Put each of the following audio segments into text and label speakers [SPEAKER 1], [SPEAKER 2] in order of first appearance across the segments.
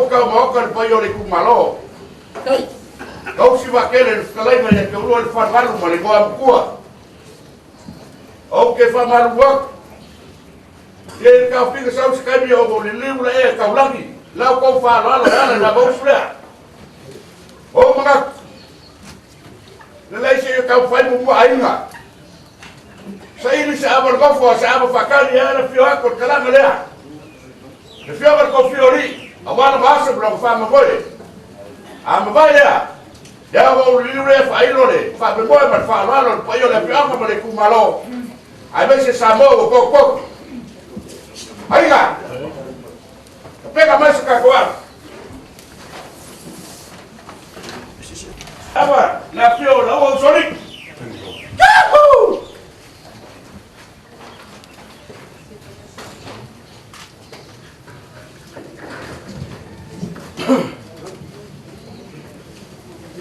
[SPEAKER 1] kau maoka le paia o le itumalo. Tausi vaatele le fetalaiga ia te ulua le falualu ma le igoa matua. Ou te faamalulu atu. Ia i le taofiga sau se taimi o ou liliu la ea taulagi, lau tou faaaloalo e ala i la mausu lea. Ou manatu, lelei se ia taumafai muamua aiga. Saili se ava le nofo a se ava faatali e ala fio atu o le talaga lea. Le fioga le tou fio alii, aua lona aso ma lona faamoemoe. A mavae lea, ia ua ou liliu lea e faailo le faamoemoe ma le faaaloalo i le paia o le afioaga ma le itumalo, aemaise Samoa ua potopoto. Aiga! Tapena mai se tatou ava. Ava, le afio o lau ausoli. Yahoo!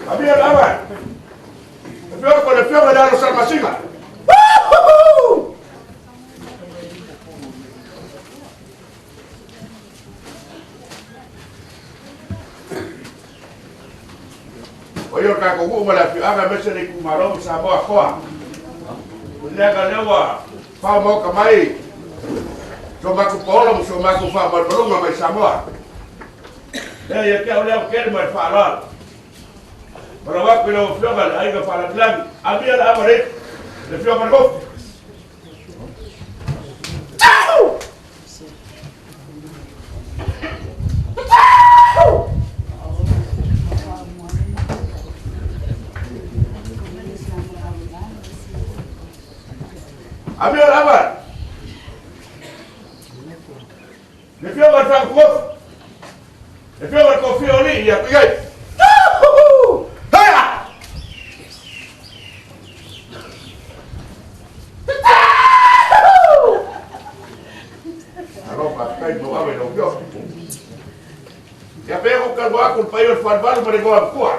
[SPEAKER 1] Avia le ava. Le fioga le fioga le alo salmasiga. Woohoo! O ia o tatou nuu ma le afioaga aemaise le itumalo ma Samoa atoa. O leaga lea ua faamaoka mai so matou paolo ma so matou faamalumaluga mai Samoa. Lea ia te au lea o tele ma le faaaloalo. Malau atu i lau afioga le aiga faalagilagi. Amia le ava le le afioga le gofu. Amia le ava. Le afioga le Faagogofu. Le afioga le Kofia o Alii ia Kuiai. Heia! Alo, faafetai mo ave lau afioga. Ia pea ko kalua aku le paia o le faluvalu ma le igoa matua.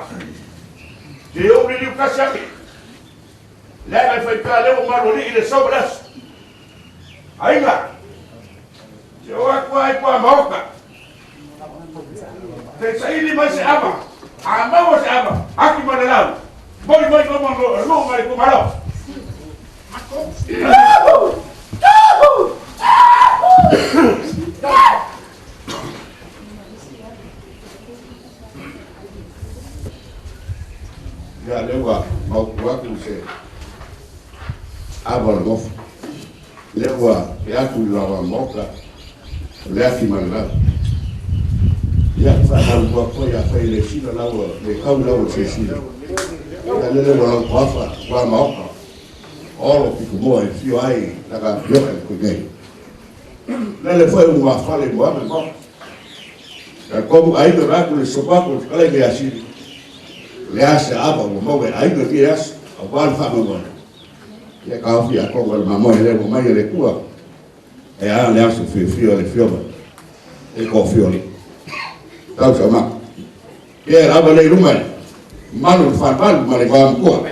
[SPEAKER 1] Se ou liliu kasi ake. Leaga e faipea lea ua malu alii le sau o le aso. Aiga, se o atu ai kua maoka. Te saili mai se ava, a maua se ava, aki ma le lau. Moi mai mo mo lu mai ku malo. Ia lea ua mautu atu se ava o le nofo. Lea ua e atu i lava maota o le ati ma le lau. Ia, faamalu atu foi afai e le sila lau le kau lau o se sila. Ia lele ua lau toafa ua maota. Olo pito moa e fio ai laka afioga i koe nei. Lele foi ua fale mo ame mo. Ka komu aiga ra ku le sopa ku le kalai le asili. Le asa ava ua maua e aiga ki e asa. Au wā le whaamamoe. Ia ka ofi a konga le mamoe le ua mai e le kua. E a le aso fiofio le fioga. E ko fioli. Tau sa ma. Ia e lava le luma e. Malu le whanwalu ma le wā mkua.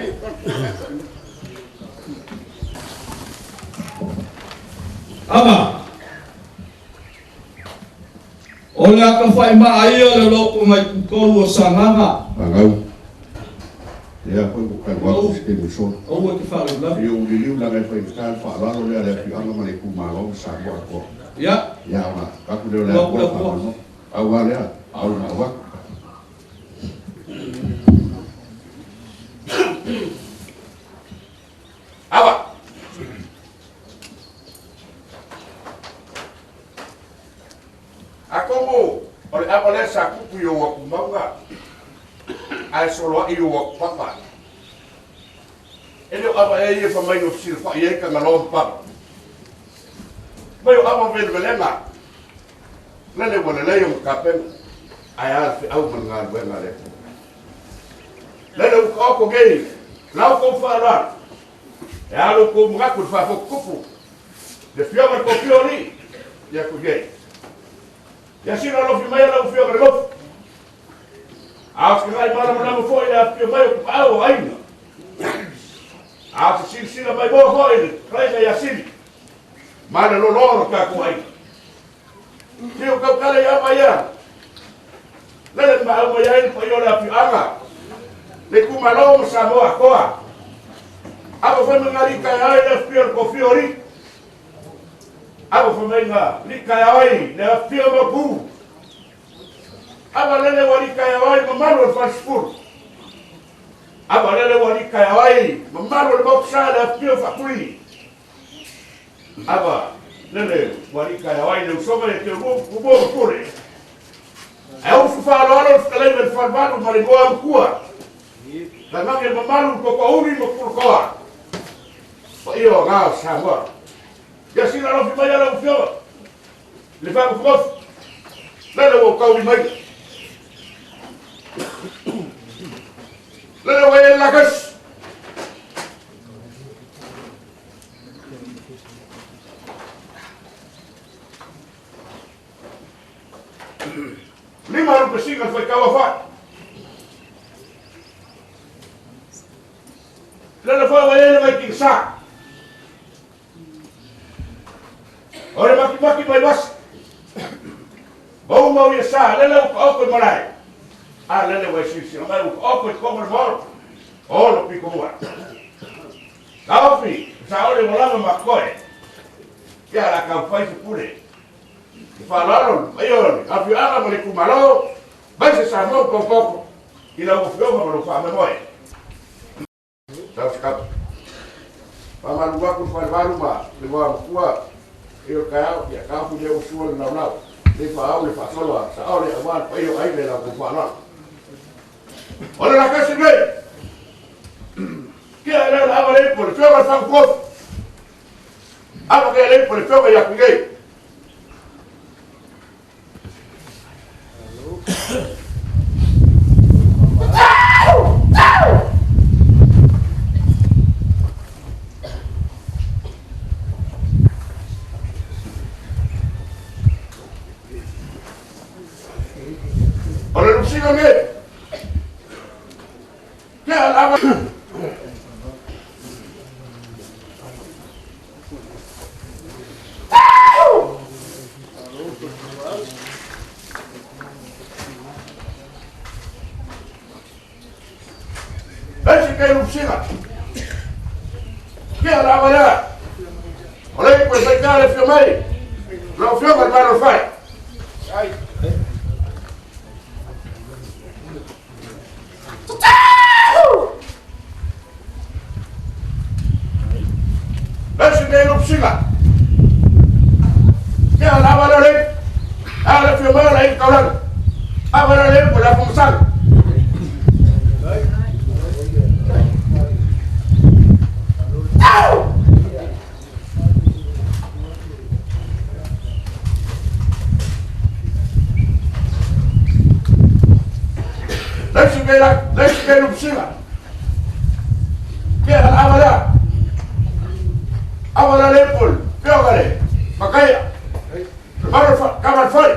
[SPEAKER 2] Ava. O le aka faaimaa ia le lopo mai kukou o Sagaga.
[SPEAKER 1] Pagau. Lea foi ua talu atu se taimi sola.
[SPEAKER 2] Aua e te faalavelave.
[SPEAKER 1] Ia ua liliu leaga e faigata le faaaloalo lea a le afioaga ma le itumalo ma Samoa atoa.
[SPEAKER 2] Ia.
[SPEAKER 1] Ia ona avatu lea o le atoa faamoemoe. Pau lava lea, au na avatu. Ava! Atonu o le ava lea sa tupu i ou atu mauga, ae soloai i ou atu papa. E le o ava ea ia fai mai na fesilafai ai Tagaloa ma Papa. Mai o ava velevelega, lele ua lelei ona tapena, ae a le feau ma le galuega a le Atua. Lele ua taoto nei la outou faaaloalo, e a lo outou manatu i le faafotutupu, le afioga i le Toafia o Alii, ia Tuiei. Ia sila alofi mai e lau afioga i le Lofu. A o se tagai malamalama foi i le afifio mai o tapaau o aiga. A o se silasila maimoa foi i le fetalaiga ia Sili ma le loloa o lo tatou aiga. Fiu tautala i ama ia. maau mai ai le paia o le afioaga le itumalo ma Samoa atoa. Ava foi ma ngali taeao ai le afifio o le Kofia o Alii. Ava foi mai ngali taeao ai le afifio o Maopu. Ava lele ua alii taeao ai mamalu o le Falesefulu. Ava lele ua alii taeao ai mamalu o le Maota Sa le afifio o Faatui. Ava lele ua alii taeao ai le usoga ia Teulua ma Tumua ma Pule. Ae usu faaaloalo le fetalai mai le Falevalu ma le igoa matua. Tainane le mamalu i Totouli ma Pulekoa. Paia o aga o Samoa. Ia sila alofi mai lau Afioga i le faamofomofu. Lele ua ou tauli mai. Lele ua i ai le lakasi. Lima alu pesiga le faitau afa'i. Lele foi ua i ai le vaitigasa. O le makimaki mai vasa. Maumau ia sa, lele ua taoto i malae. A lele ua e silasila mai ua taoto i totonu o le maota. O lo pito mua. Taofi, sa ole ua lava ma koe. Ia la tau fai se pule. Le faaaloalo le paia o le afioaga ma le itumalo, aemaise Samoa ma Paopao i lau Afioga ma lou faamoemoe. Tau se kapa. Faamalu atu le falevalu ma le vaomatua i o le taeao, ia taofi lea ua sua le laulau, le faaau le faasolo a Saole aua le paia o aiga i la outou faaaloalo. O le lakasi nei, kia e leo le ava le ipo, le fioga le faafofofu. Ava ke le ipo, le fioga ia kuigei. O le lusiga nei, ke a lava. Esi ke lusiga. Ke a lava lea. O le ipo e whaikā le whio mai. Lau whio mai maro whai. Esi ke lusiga. Ke a lava lea le. A le whio mai o le kaulana. A wala le ipo le afumasanga. Esi ke la, esi ke lusiga. Ke a lava lea. A wala le ipo le whio le. Makaia. Maro wha, whai.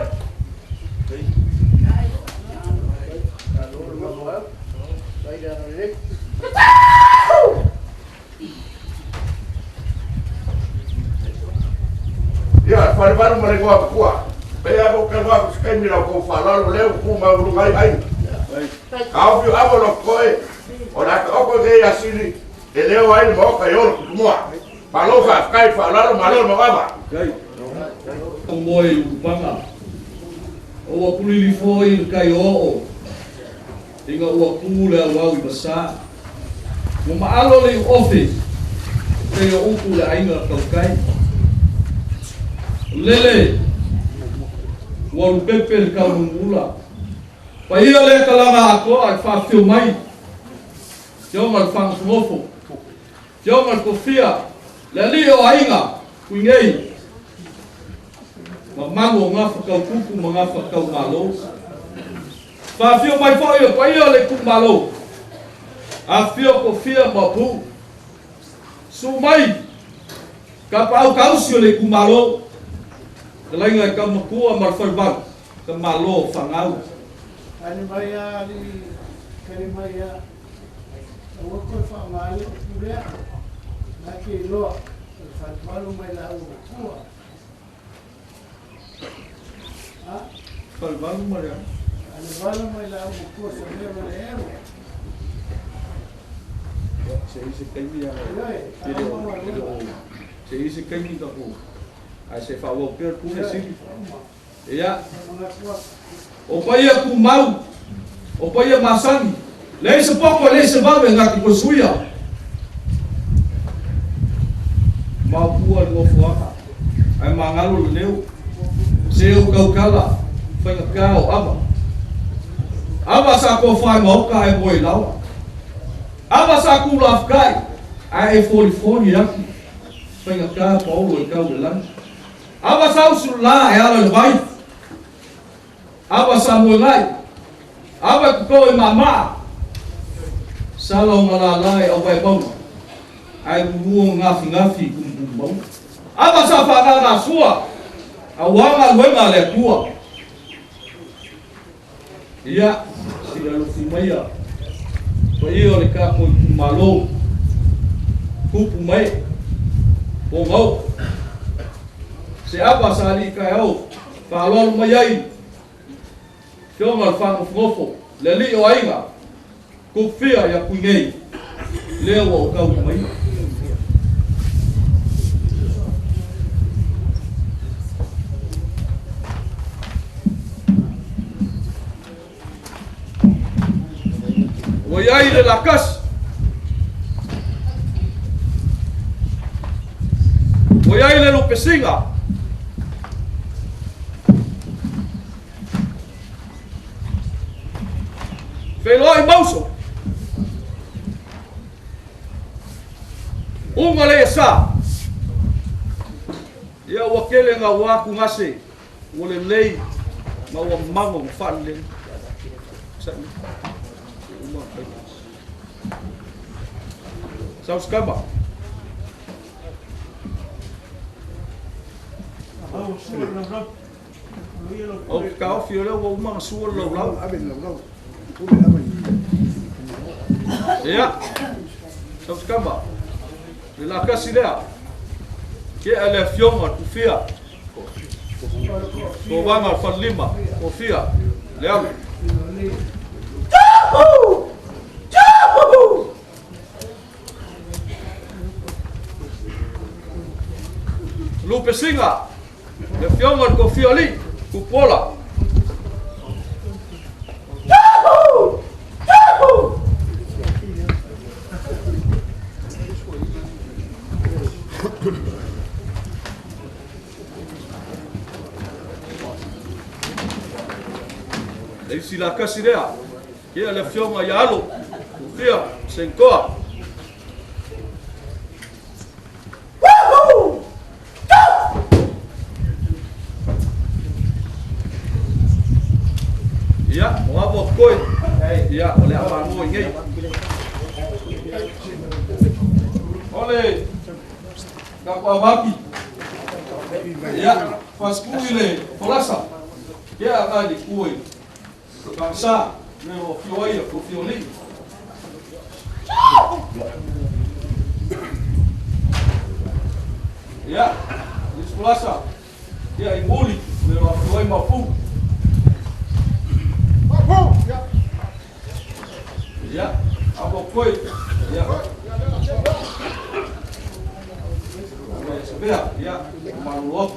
[SPEAKER 1] Ia, wharewaru ma le goa kua. Pea mo ka wa skai mi lau kou whalalo leo ku ma ulu ngai ai. Ka ofi avo lo koe. O la ka oko ke ia sili. E leo ai le maoka i olo kutumoa. Malo wha whakai whalalo malo ma wawa.
[SPEAKER 2] Moe i upanga. O ua kulili foi le kai oo. Inga ua ku le au au i masa. Mo maalo le ofe. Te o upu le ainga kaukai. Lele. Ua lupepe le kaunungula. Paia le kalanga akoa i whawhio mai. Te onga le whangafungofo. Te onga le kofia. Le ali o ainga. Kui nei. Ma mangu o ngā whakaukuku ma ngā whakaumalo. Whawhio mai foi o paia le kumalo. A whio ko whia ma pū. Su mai. Ka pau kausi o le kumalo. Ka lainga i ka makua ma le whalwalu. Ka malo whangau.
[SPEAKER 3] Kani mai a ali, kani mai a. Aua koe whaangai o pulea. Nā ke iloa, o le whalwalu mai la ua makua. Ha?
[SPEAKER 2] Whalwalu ma rea.
[SPEAKER 3] Ale vala mai la au matua sa mea ma le ero.
[SPEAKER 2] Se i se kaimi a
[SPEAKER 3] Ioe,
[SPEAKER 2] e le o
[SPEAKER 3] faaauma
[SPEAKER 2] e le o se i se kaimi ta ko ai se fa o pe ku le sili. Ia
[SPEAKER 3] manatu atu.
[SPEAKER 2] o paia ku mau o paia masani le se poko le se vave ngā ki kosuia. Mau pua le ngofuaka ai mangalo le leu se o kaukala whainga kao ava. Ava sa ko whai maoka ai moe lawa. Ava sa ku lafkai ai e foli foli aku. Whainga kā paolo e kau le langi. Ava sa usu la e ala le vai. Ava sa moe ngai. Ava kuko e mama. Sala o ngā la e au vai mauna. Ai rurua ngafi ngafi kumbum mau. Ava sa whakanga sua. A wanga luenga le kua. Ia, sila lufi maia. Pa ia o le kako i kumalo. Kupu mai. O ngau. Se apa sa ali kai au. Whaaloalo mai ai. Fionga le whangofngofo. Le li o ainga. Kupfia ia kui nei. Lea ua o kau mai. Ua iai le lakasi. Ua iai le lupesiga. Feloai mauso. Unga le sa. Ia ua kele ngā wāku ngase. Ua le lei ma ua mango ma whaale. Sa uma kai. Sauskama.
[SPEAKER 3] Au sua le laulau. O ia lau
[SPEAKER 2] O
[SPEAKER 3] pule.
[SPEAKER 2] ka ofi o lea ua uma nga sua le laulau.
[SPEAKER 1] Ave le laulau. Pule ave.
[SPEAKER 2] Ia. Sauskama. Le lakasi lea. Ke a le fionga kufia. Ko wanga whalima. Kofia. Le alu. Lupe singa. Le fionga kofia li. Kupola. Le isi la kasi lea. Ke a le fionga ia alo. Kufia. Senkoa. Ia, o avo koe. Ia, o le apango i ngei. Ole, ka kua maki. Ia, fasku i le folasa. Ia a le kue. Ka sa, me o fio ai o fio li. Ia, le folasa. Ia i muli, me o fio ai mapu. Ia, avo koe. Ia. Ia, ia, malulo.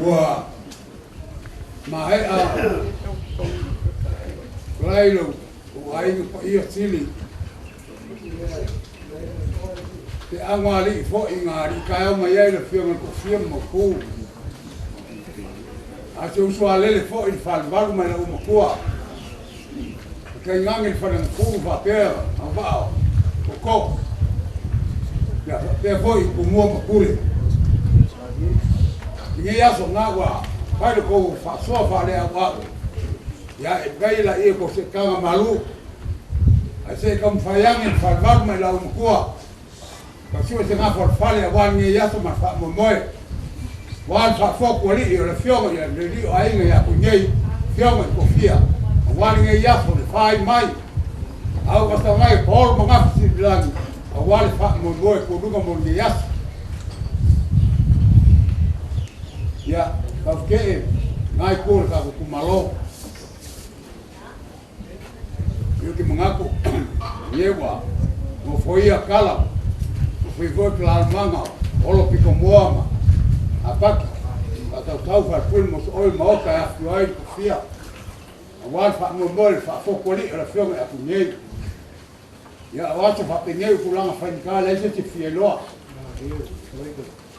[SPEAKER 4] Ua maea lailo o aiga paia sili te aga alii foʻi ga alii taeao mai ai le afioga le kofia ma mapu a se uso alele foʻi le falevalu mai la'u matua taigage le falegakulu faapea agavaa koko ia faapea foʻi pumua ma pule lenei aso ga ua fai le kou faasoa faaleauau ia e kai laia ko seʻataga malu ae seʻe taumafai age le falevalu mai la'u matua tasua se gafalefale auā lenei aso ma le faamoemoe ua le faafoaku aliʻi o le afioga ia le liʻo aiga iā koinei afioga i kofia auā lenei aso le fai mai au asagai paolo ma gafa sililagi auā le faamoemoe kuluga mo lenei aso. Kauke'e ngai kua le takutumalo. Ia te manatu ia ua nofoia kala, nofoi foi kalalamaga o Olo Pitomoa ma Apaki, faatautau falepule mosooi le maota e afifio ai le tofia, auā le faamoemoe i le faafotuali'i o le Afioga ia Tuiginei. Ia o aso faapenei o tulaga faigata leai se isi e fia iloa.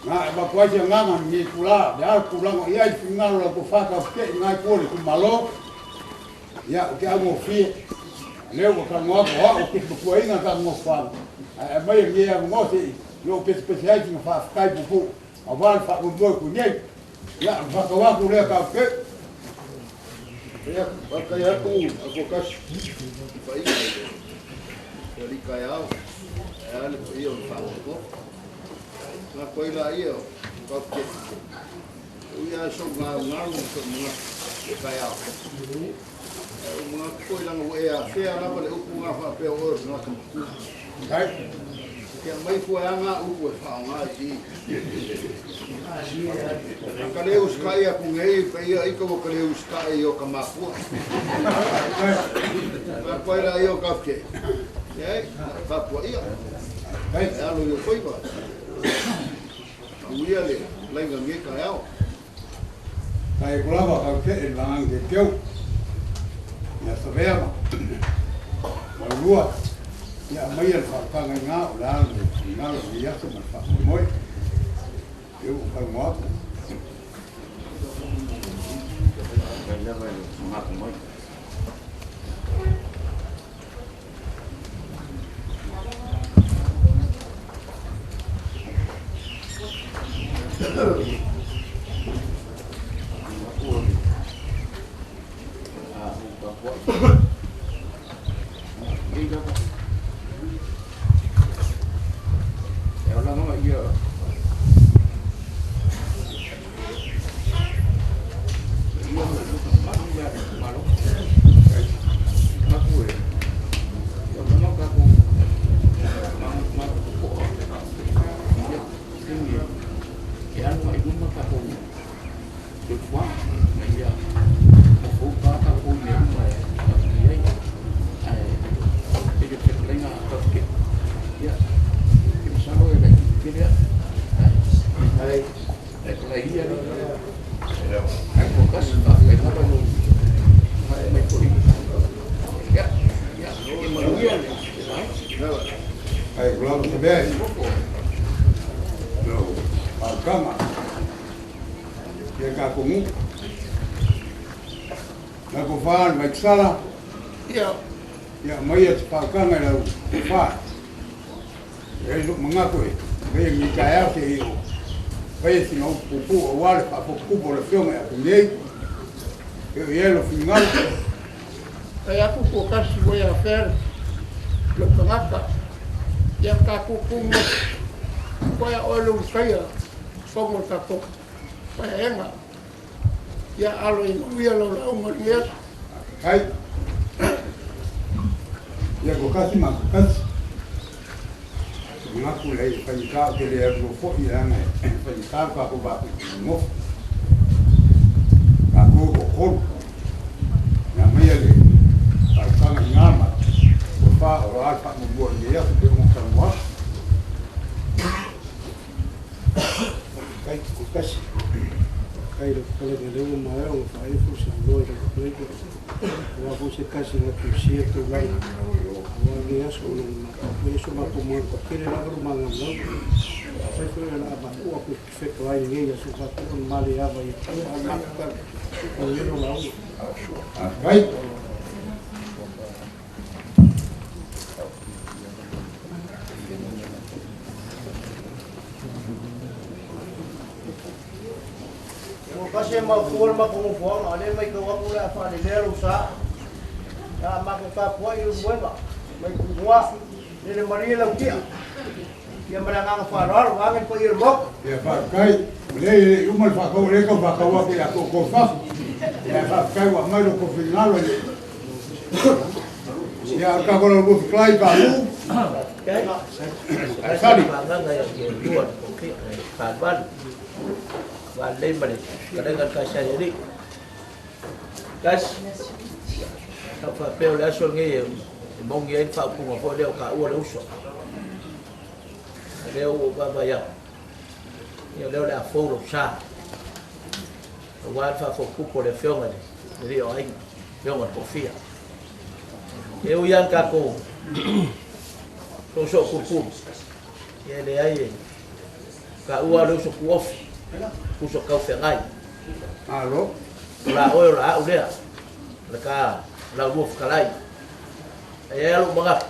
[SPEAKER 4] Na e avatu ai se agaga i lenei itulā, le a le tulaga o i ai le finagalo o lau tofa taute'i i lena itu o le itumalo. Ia, ou te augofie, o lea ua talanoa atu o au ou te matuaina le tatou nofoaga, ae aumai lenei avanoa se i ou pesepese ai sina faafetai puupuu aua le faamoemoe o Tuinei. Ia, o le faatau atu lea tatou.
[SPEAKER 5] Ia, faafetai atu a Kuakasi i paia i le alii taeao, ae a le paia o le faafofoga. Manatu ai laia o Kaukete, e ui lava i sou galugalu ma sou manatu i le taeao, ae ua manatu foi leaga ua e afea lava le upu lena faapea o oe o le tagata matua. E te aumai fuaeaga a upu e faaaoga i i. A ka le usitai atu nei paia ika ua ka le usitai i o ka makua. Manatu ai laia o Kaukete, leai, tapuaia, e alo i ou faiva. Manuia le laiga i lenei taeao.
[SPEAKER 4] Kai aku lava kau te e langang te teu. Ia savea ma malua. Ia mai le whaatanga i ngā o le ala le ngalo i aso ma le whaamoemoe. E u kau mo aku.
[SPEAKER 6] Kai lava i le manatu mai.
[SPEAKER 4] Kai aku lava savea i lo whaakanga. Ia ka kongu. Na ko whaan mai tsala.
[SPEAKER 3] Ia.
[SPEAKER 4] Ia mai e te whaakanga i lau whaa. E lo mangako e. Mai e ngi taeao te i o. Mai e sina upu pupu o wale whaafokupu o le whionga e aku nei. E o ia lo whingalo.
[SPEAKER 3] Kai aku ko kasi ua ia fere. Lo tangata. Ia ka kuku mo. Koe o le usaia. Kongo tatou. Koe enga. Ia alo i uia lo lau maria.
[SPEAKER 4] Kai. Ia ko kasi ma ko kasi. Ngaku le whaika o te le aru fo i anga e whaika ka ko ba ku ngo. Ka ko ko ko. Na mai le whaikanga i ngā ma. Ko wha o ra wha mo bua i ea te mo ka mo.
[SPEAKER 3] Kai ko kasi. Kai lo kale le leo ma e o wha e fu se lo i le pleke. Wa fu se kasi na tu sia tu lai. Wa le aso no ma. E so ma ko mo ko kere la ru ma ngam lo. Sai fu na ba o ko fe ko ai nge ya so fa ko ma le ava i. Ma ka ko le lo la u.
[SPEAKER 4] Kai.
[SPEAKER 3] Kasi ma fuar ma ko fuar ale mai ko aku le afa le lero sa ya ma ko ka pua i mueva mai ku wa le maria la utia ia mala nga fa ro wa ngi ko i mo
[SPEAKER 4] Ia fa kai le uma fa ko le ko fa ko wa ko ko fa ia fa kai wa mai lo ko finalo le ia ka ko lo klai pa lu
[SPEAKER 3] kai
[SPEAKER 4] Sali.
[SPEAKER 7] Nga ya ke dua ko ke ka bal. Faalelei ma le fetalaiga i le Kasi a le Alii. Kasi, sa ou faapea o le aso lenei e moni ai le faaupuga foi lea o taua le uso. A lea ua ou vaavaai atu, ia lea o le a fou lou sa. Aua le faafotupo o le afioga i le alii o aiga, afioga i le toafia. E ui lava tatou soosoo tulutulu, ia e leai e taua o le uso tuofi, uso taufeagai.
[SPEAKER 4] Malo.
[SPEAKER 7] O la oe o la au lea, o le ta laulua fetalai. Ae i ai lou manatu,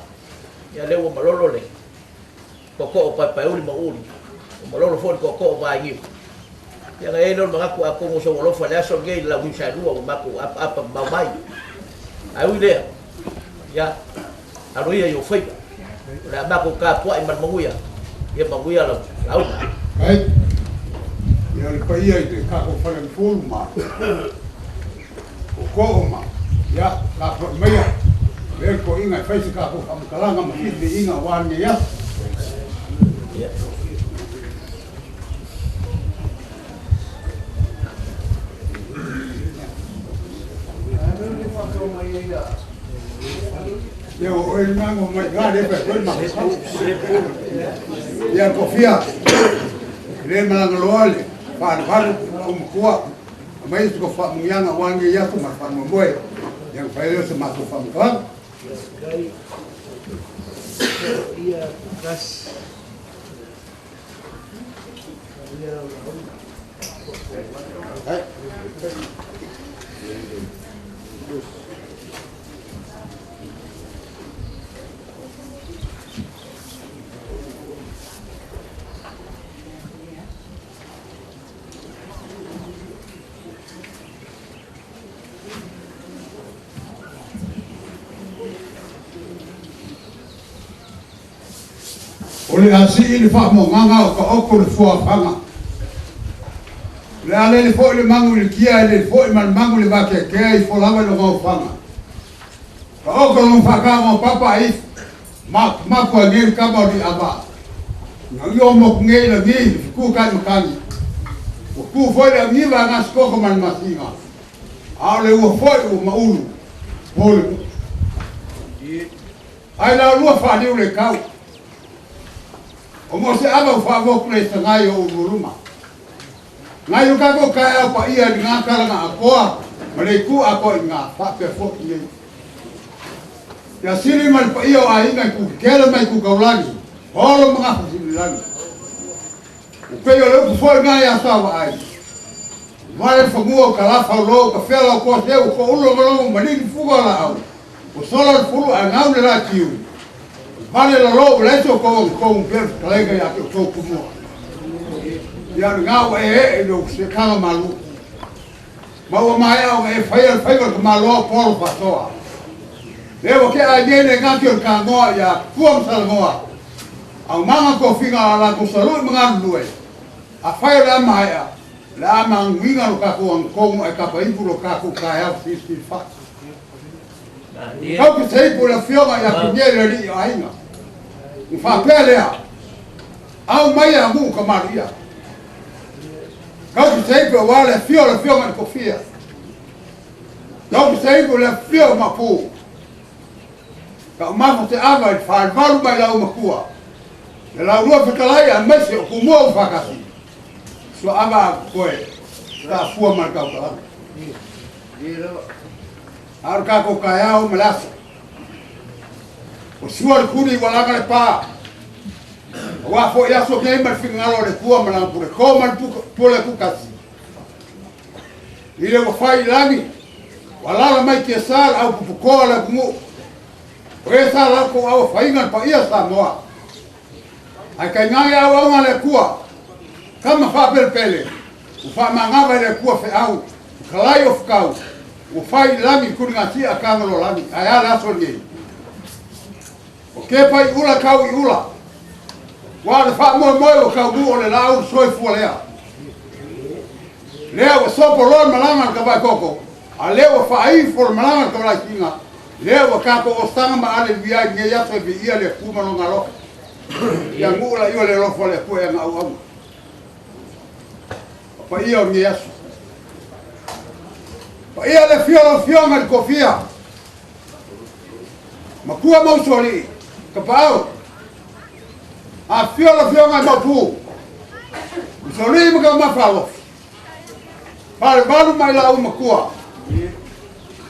[SPEAKER 7] ia lea ua malolo le tootoo o Paepaeuli ma Uuli, ua malolo foi le tootoo o Vainiu. Ia ona i ai lea o le manatu, atonu o sou alofa i le aso lenei i le launiu saelua ua matou apaapa mamao mai. Ae ui lea, ia, alo ia i ou faiva. O le a matou tapuai ma le manuia, ia manuia lau lauga.
[SPEAKER 4] Ai, ia le paia i le tatou faleupolu ma tootoo ma, ia, tapuai maia, avea le toeaina e fai se tatou faamatalaga ma filifiliga aua lenei aso. Ia o oe lena na omai i ina lea e fai atu ai le mafaufau. Ia Kofia, e le malagaloa le faalevalu o lau matua, aumai se faamuniaga aua lenei aso ma le faamoemoe, ia ona fai ai lea o se matou faamatalaga. O le a sii le faamogaga o taoto le fuafaga. O le a lele foi le magu i le tia e lele foi ma le magu i le vateatea ifo lava i lona ofaga. Taoto lona faataga o papa a ifo, ma mapu ai nei le tama o Li'ava. Na io moku nei i lagi i fetu tai matagi. Ua tu foi le augiva a gasitoto ma le masina, a o le ua foi ua maulu po le nuu. Ai la lua faaliu le tau. O mo se ava u faavoku le sagai o uluuluma. Ngai o tatou taeao paia i ngā kalanga atoa ma le itu atoa i ngā faapea foi nei. Ia sili ma le paia o aiga i Kukikele ma i Kukaulagi, Olo ma Gafa Sililagi. O pei o le upu foi ngā ia Saovaai. Vale le fanua o ka lafa o lou ka fela o koa seu ko ulo ngolongo maligi fuga o laau. O sola le fulu a ngau le la tiu. Vale la lou le so ko ko un pe kalenga ya te o kumua. Ia ngau e e e no se kanga malu. Ma ua mai au e fai al fai ka malo polo fasoa. Le o ke a nei le ngaki o ka ngoa ia kuam salngoa. Au manga ko finga la ko salu mga lue. A fai le mai a le ama nguinga lo ka ko ang kongo e kapa ipu lo ka ko ka hau si si fa. Kau ke sei po la fioga ia ku nye le li ainga. U fa pele a. Au mai a mu ka maria. Kau ke sei po wa le fio le fioga ko fia. Kau ke sei po le fio ma pu. Ka mafa te ava i whaevalu mai lau makua. Le lau lua fetalai a maise o kumua u whakasi. So ava a koe, ka fua ma kau kalanga. Aru ka ko kaiao ma lasa. O sua le kuri wa langa le pā. Wa fo ia so kei ma fingalo le kua ma langa pure ko ma pule kukasi. I le wa whai langi, wa lala mai ke sal au pupukoa le kumu. O e sa la ko au whainga pa ia sa moa. Ai kai ngai au au le kua. Kama wha pele pele. U wha mangava le kua fe au. Kalai o whakau. U whai langi kuri ngā tia kangalo langi. Ai ala aso nei. O ke pai ula kau i ula. Wa le wha moe moe o kau mu o le lau soi fua lea. Lea wa sopo loa malanga ka vai koko. A lea wa wha ifo le malanga ka vai kinga. Lea wa kako o sanga ma ale via nge yaso e ia le kuma no ngalo. Ia ngula iyo le lofo le kua ngau au. paia o lenei aso. Paia le afio o lau Afioga i le Kofia, Matua ma Usoalii, Tapaau, afifio lau Afioga i Maopu, Usoalii ma Taumafa Alofi, Falevalu ma i laua matua,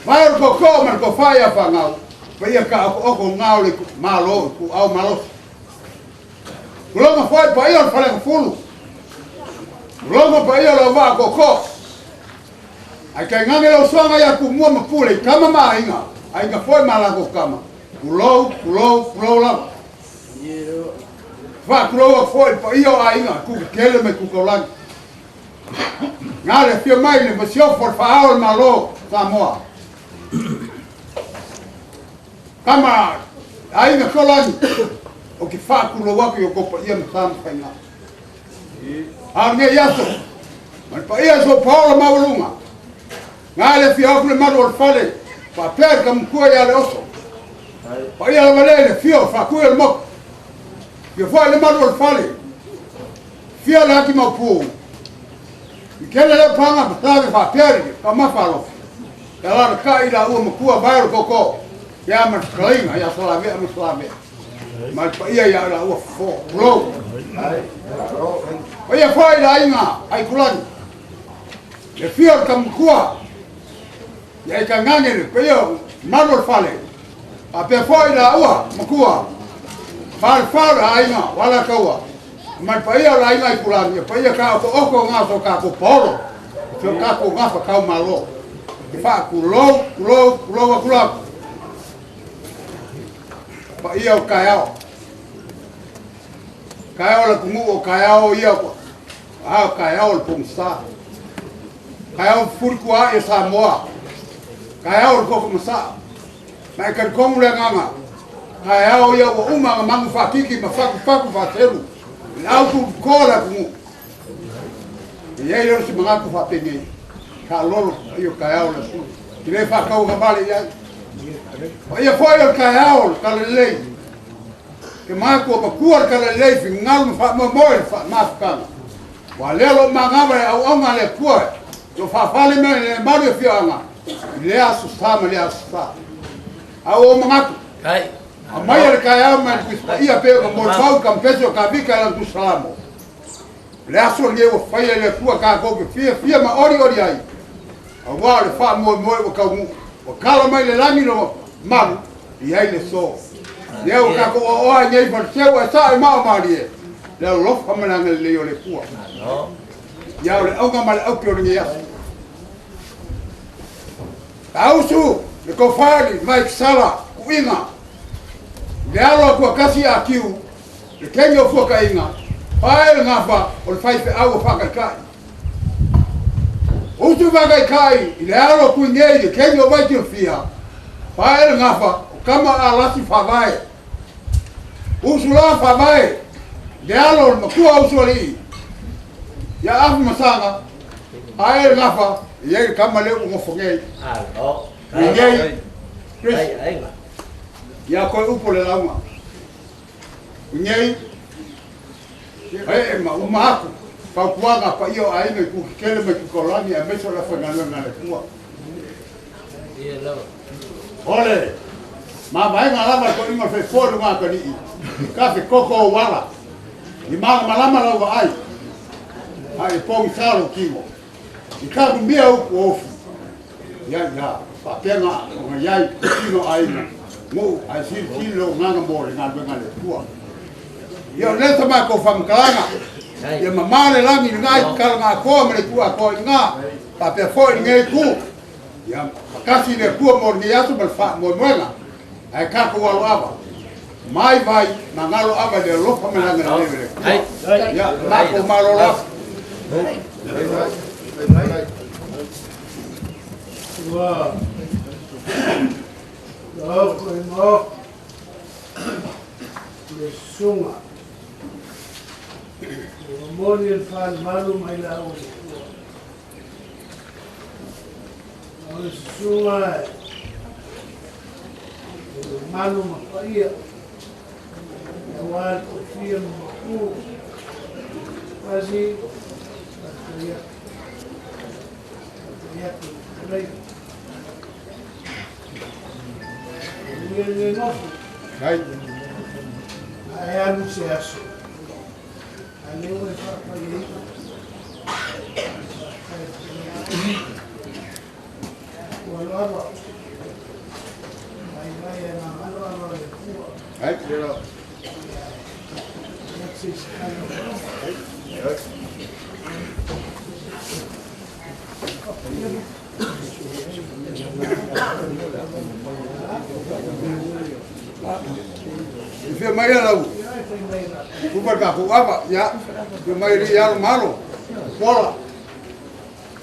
[SPEAKER 4] Vae o le Tootoo ma le Tofa ia Fanau, paia taoto'oto na o le Malo i ituau malosi. Tulouna foi paia o le Faleagafulu, tulouna paia o le Auvaa Tootoo, ae tainane lau usoga ia Tumua ma Pule i tama ma aiga, aiga foi ma latou tama, tulou, tulou, tulou lava. Faatulou atu foi i le paia o aiga, itu tetele ma itu taulagi. Na le afio mai le Masiofo o le Faa-ao o le Malo o Samoa. Tama aiga Tolani, ou te faatulou atu i o outou paia ma sa ma faiga. A o lenei aso, ma le paia i sou paola maualuga, na le afio atu le malu o le fale, faapea i le tamatua ia Leoso. Paia lava lea i le afio o Faatui o le motu. Afio foi le malu o le fale, afio le ati maupu. I kele leo panga ma faapea i le taumafa alofi. Ia alalatai laua matua vae o le tootoo, ia ma le fetalaiga ia Salavea ma Salavea. Ma le paia ia laua fofo. Tulou. Paia foi le aiga Aikulani. Le fia o le tamatua, ia i tainane le paia o malu o le fale. Faapea foi laua matua, falefa o le aiga o Alataua. Ma le paia o le aiga Aikulani, ia paia taoto'oto na o so tatou paolo, o so tatou gafa taumalo. Te faatulou, tulou, tulou atu lava. Paia o taeao. Taeao o le atunuu o taeao ia, a o taeao o le pogisa. Taeao fufuli tua'i o Samoa. Taeao o le tofa masaa. Ma e talitonu le agaga, taeao ia ua uma ona manu faatiti ma fatufatu faaselu i le au tututoa o le atunuu. E i ai lea o se manatu faapenei, taalolo paia o taeao o le aso. E le faatauagavale i ai. Paia foi o le taeao o le talalelei. Ke manatu o matua le talalelei fingalu ma faamoemoe le faamafutaga. Ua lea lo magava e auauna a le Atua lo faafale mai le malu e afioaga i lea aso sa ma lea aso sa. A ua ou manatu, aumaia le taeao mai le Tusi Paia pei ona molimau i kampese o Tavita i lana Tusi Salamo. O le aso lenei ua faia e le Atua tatou te fiafia ma olioli ai, aua o le faamoemoe ua taunuu, ua tala mai le lagi lona malu, i ai le so. Lea ua tatou oaoa ai nei Fariseu ae sao i mao malie, le alofa ma le agalelei o le Atua. Ia o le auga ma le auki o lenei aso. Tausu le tofali mai sala kuiga. Le alo atu a kasi a kiu, le kenge o fuakaiga, pae le gafa o le faifeau o faakaikai. Usu faakaikai i le alo atu i nei le kenge o Vaitiofia, pae le gafa o kama a lasi faavae. Usu la faavae le alo o le matua usu alii, ia afu masaga, pae le gafa i ai le kama lea ua nofo nei. I nei, Chris, ia koe upu le lauga. I nei, e ma uma atu, fautuaga paia o aiga i Kukikele mai Kukaulani aemaise o le aufaigaluega a le Atua. O le mavaega lava le toeaina o le faifoa i luga atalii, i kafe koko ou ala, i malamalama lau vaai, a i pogisa lou tino, i tanumia upu o ofi, ia ia faapea ona i ai tino aiga, nuu ae silisili lou agaga mo le galuega a le Atua. Ia o lea sa matou faamatalaga, ia mamā le lagi i lena itu talaga atoa ma le itu atoa i lena, faapea foi i lenei itu. Ia makasi le Atua mo lenei aso ma le faamoemoega, ae tatou aloava, mai vai ma galo ava i le alofa ma le agalelei o le Atua. Ia matou malolo atu.
[SPEAKER 3] Ua loko i maofa le susuga ua moni le falemalu mai la ua matua. O le susuga e mamalu ma paia aua le kofia ma mapu kasi faafetai atu. atu i Manuia lenei nofo. Ae alu se aso. A lea ua e faapaiaina. Ua aloalo. Mai mai e gagano alo le Atua. Ia se se
[SPEAKER 4] I fia mai lau tupa ka ku ava ia fia mai ri alo malo pola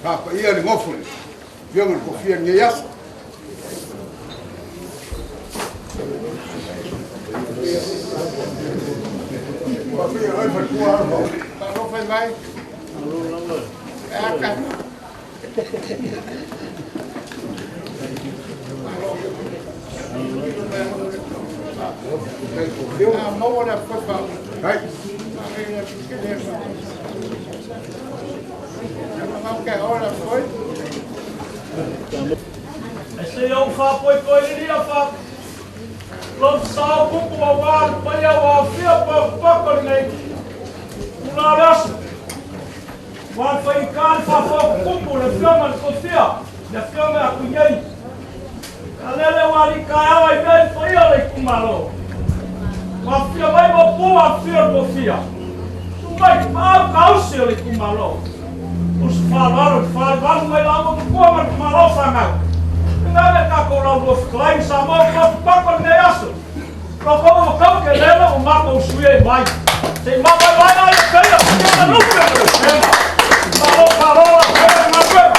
[SPEAKER 4] ka pa ia le ngofo le fia ngal ko fia ngi aso pa fia ai fa ku alo
[SPEAKER 8] pa lo fai mai e ka
[SPEAKER 2] E se ou faapoepoe lilia fa lou sao pupu auā le paia ua aofia pakopako lenei tula o le aso. Ua le faigata le faafoapupupu le afioga i le tofia le afioga ia Tuiei. A lele ua alii taeao ai mea i le paia o le itumalo. Ua afifio mai Maopu afifio le tofia. Susu mai Tapaau tausi o le itumalo. Uso faaaloalo i le falevalu mai lauga matua ma le tamaloa fanau. Ina le tatou laulua fetalai ma Samoa pakopako lenei aso. Loko ua tau ke lele ua matou usuia i mai. Se i mavaevae ai le peia o ke lupe ma le upega. Malo malo la peia le galuega.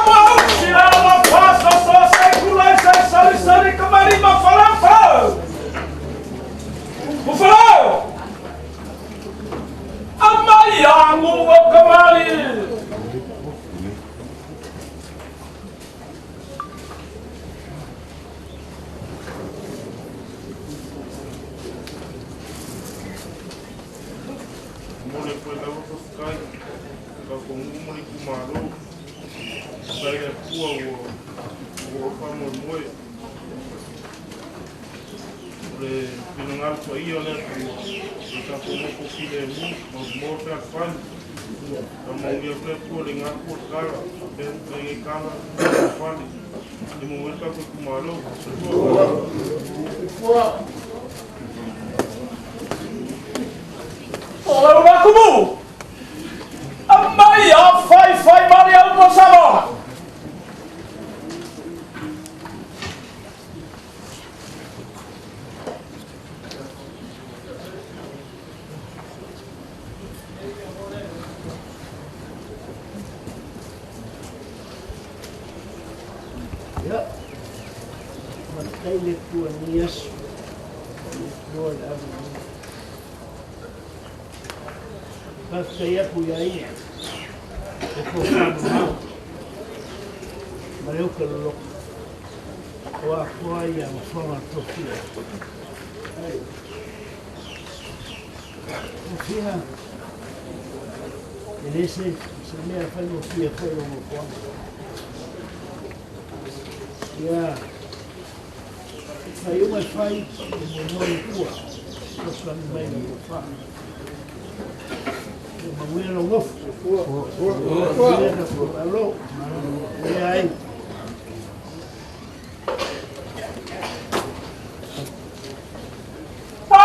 [SPEAKER 2] Ua usi a ma pasa so se kula se sali sali kamari ma falampa. Ufalao. Amai angu o kamali.
[SPEAKER 9] Momoli atu ai lava faafetai i la outou nuu ma le itumalo. Faafetai i le Atua ua ua faamoemoe. O le finagalo paia o le Atua, o le tatou nofo filemu, mautinoa fealofani. Faamanuia atu le Atua i le igafo o le tala, faapea lenei tala fale. Ia manuia le tatou itumalo. Soifua.
[SPEAKER 2] O le ulakumu, aumai a faifai mali au mo Samoa.
[SPEAKER 3] Ia, faafetai le Atua i lenei aso, le Atua o le ave Faafetai atu ia ia e tofa mamao ma le uta loloto o atoa ia mafoga tofia. Tofia e le se se mea faigofie foi lou nofoaga. Ia faaiuga e fai e moemoe i tua, fesoasoani mai lau tofa. Ia manuia lou nofo. Manuia tatou Malo. Manuia ai.
[SPEAKER 2] Pau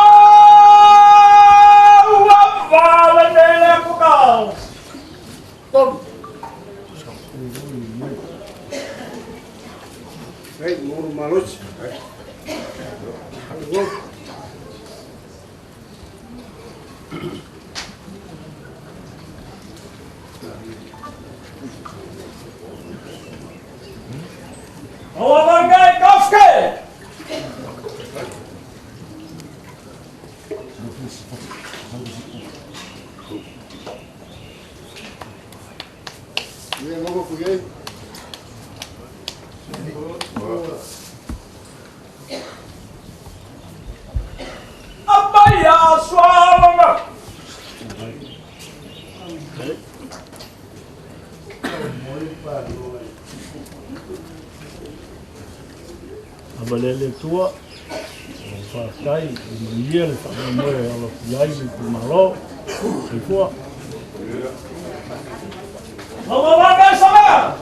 [SPEAKER 2] a vala nei le kukau. Tolu.
[SPEAKER 4] Ai moro malosi.
[SPEAKER 2] Aua vangai kafke.
[SPEAKER 5] Ia ngogo ku iai.
[SPEAKER 2] Apai a sualanga.
[SPEAKER 8] Amalele tua, o whātai, i manuia le whaamamoe o lo fiai le tumalo, soifua.
[SPEAKER 2] Maua sama!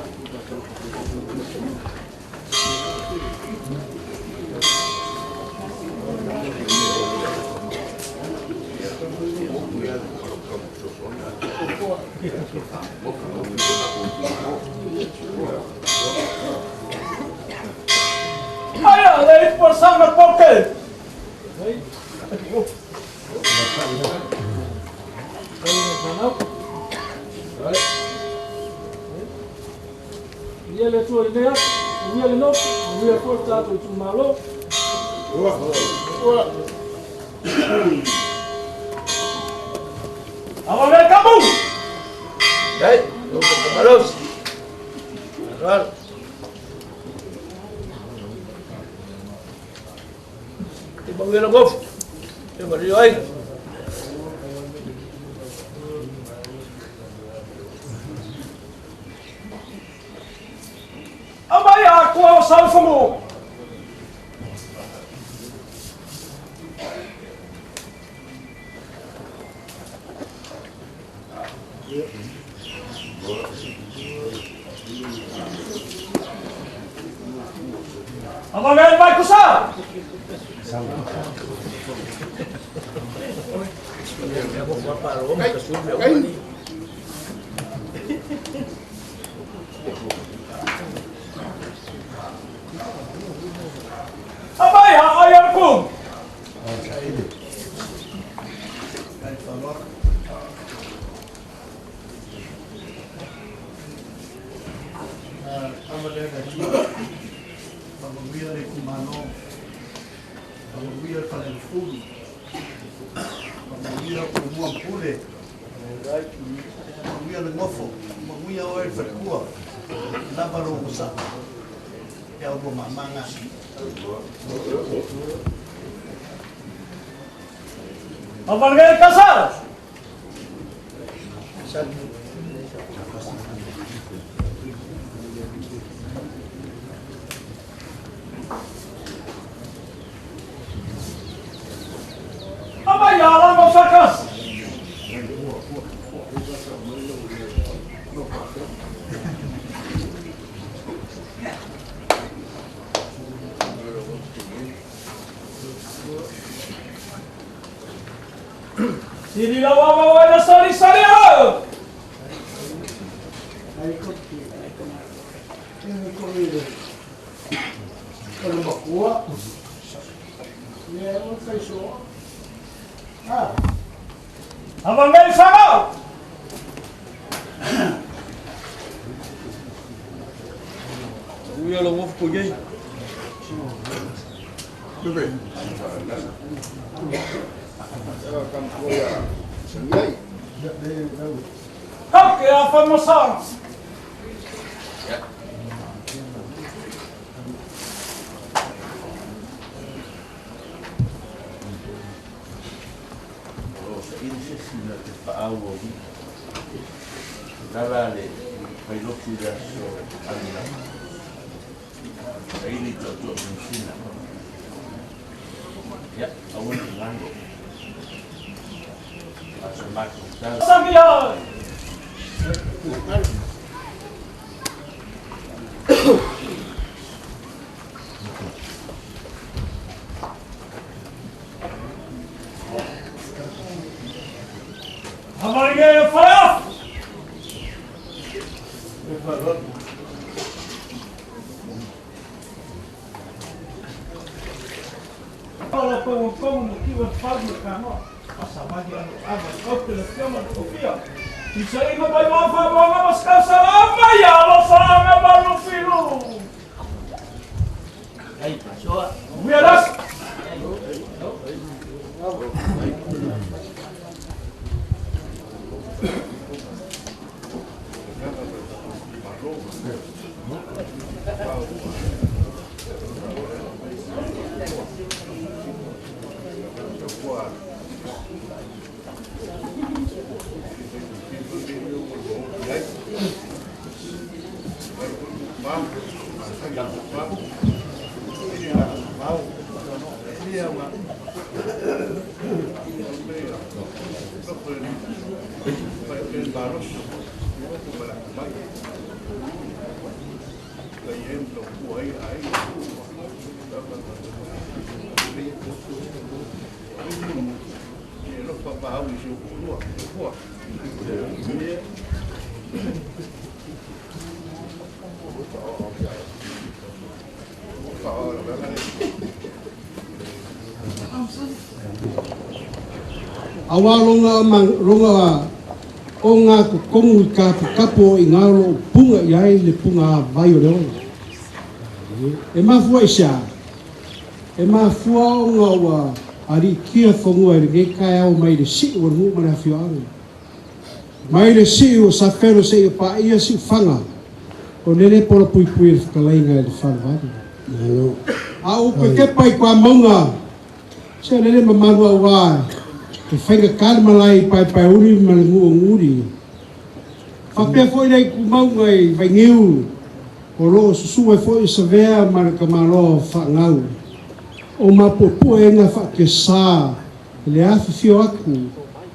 [SPEAKER 2] Aia, le por sana poke. Ia le tua i nea, ia le nofu, ia foi tātou i tūmalo. Ua. Awa me kamu!
[SPEAKER 7] Dai, no kamalos. Ral. Te bangu la gof. Te mari ai.
[SPEAKER 2] Amai a kua o saufamu. Amai mai kusa. Amai ha ayarkum.
[SPEAKER 5] Manuia le kumano, manuia le falelefulu, manuia o mua pule, manuia le ngofo, manuia o e falekua, lava lo usa, e au mamanga.
[SPEAKER 2] Amalge kasar. Amai ala mo fakas. Siri la wa wa wa sari sari ha.
[SPEAKER 3] Ai ko ki. Ni ko ni le. Ko le makua. Ia o kai so. Ah.
[SPEAKER 2] Amalge fagau.
[SPEAKER 5] Uia lo ngof ko yei.
[SPEAKER 1] Bebe.
[SPEAKER 2] Kau ke a famosang.
[SPEAKER 6] O sa iri se sina te whaau o wi. Lala le whailoku le aso alina. Sa iri tau tua musina. Ia, awan te lango. A sa mako tau.
[SPEAKER 2] Sangia. Amalge fire. Ala ko ko mo ki wa fagu ka no. Asa magi ano ava ko te le fiama ko fia. Isa ina bai ma fa ma ma ska salama ya lo fa ma ma lo filu.
[SPEAKER 7] Ai, soa.
[SPEAKER 2] We are us.
[SPEAKER 3] Awa longa longa o ngā kokongu i ka kapo i ngā lo punga i ai le punga vai o le ola. E mafua i sea, e mafua o ngā ua ari kia whangua i le kai au mai le si o le ngu mana whioanga. Mai le si o sa whero se i pa ia si whanga o lele pola pui pui le whakalainga i le whanwari. A upe ke pai kwa maunga, se lele mamalu au wā, te whainga kāre malai pai pai uri ma le ngu nguri. Whapea foi lei ku maunga i vaingiu, o loo susue foi sa vea ma le kamalo whaangau. O mapuapua e ngā whaakesā, le awhiwhio aku,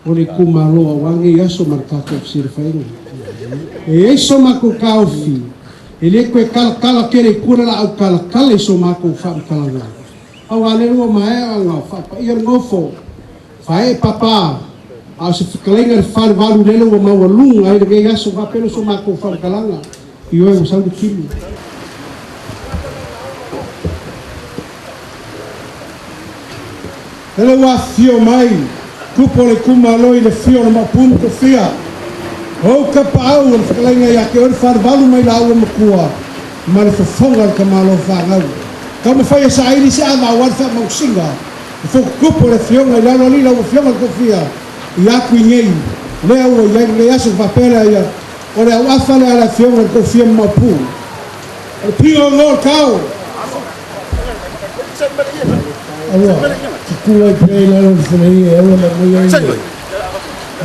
[SPEAKER 3] o le kumalo a wange i aso ma le tātou whisiri whainga. E eiso mako kaufi, e le koe kala kala kere kura la au kala kala i so mako whaamkalanga. Au a lerua mae anga whaapa ia ngofo, whae papa, a se whakalenga le whare waru lele ua maua lunga ai le ngei aso whapelo so mako whaamkalanga. I oe ua saunu kimi. Ele ua fio mai, kupo le kumalo i le fio na mapumu ko fia. O ka paau o le whakalenga ia ke ore whare waru mai la ua makua, ma le whafonga le kamalo whangau. Ka mawhai e sa aili se ava o wale wha mausinga. E whakukupo le fionga i lalo lila ua fionga le kofia. I aku i ngei. Lea ua i ai ngei aso whapele ia. O le au afa le ala fionga le kofia mapu. O le pinga o ngō kao.
[SPEAKER 10] Aua, te kua i pei lalo le whanei e aua la mui ai.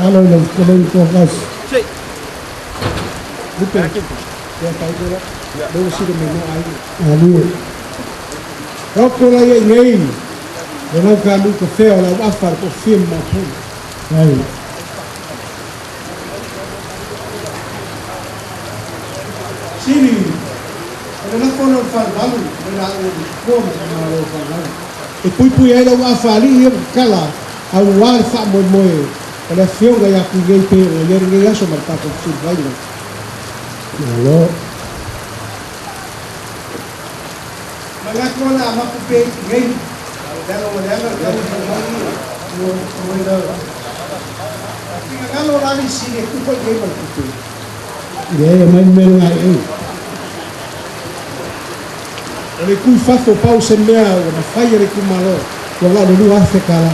[SPEAKER 10] Alo i lau whanei ko kasi.
[SPEAKER 3] Lupe. Ia kai kola. Lewa sira me no ai.
[SPEAKER 10] Alua.
[SPEAKER 3] Roko la ia ngei. Le lau ka lu ko feo lau afa le kofia mapu.
[SPEAKER 10] Ai.
[SPEAKER 3] Siri. O le lako le whare walu. Le la o le kua ma ka malo whare walu. E pui pui ai lau afa ali ia kala. Au wā le wha moe moe. O le fionga ia ku ngei pe o ia ngei aso ma le tātou whisiri whainga.
[SPEAKER 10] Malo.
[SPEAKER 3] Ma ngā kona a mapu pe ngei. Lea o le anga le kau mo mo ina. Pinga ngalo lani sini e kupo i ngei ma le kupe.
[SPEAKER 10] Ia e mai mele ngai e.
[SPEAKER 3] O le kui whafo pau se mea o na whai le kumalo.
[SPEAKER 10] Ua ngā le lua afe kala.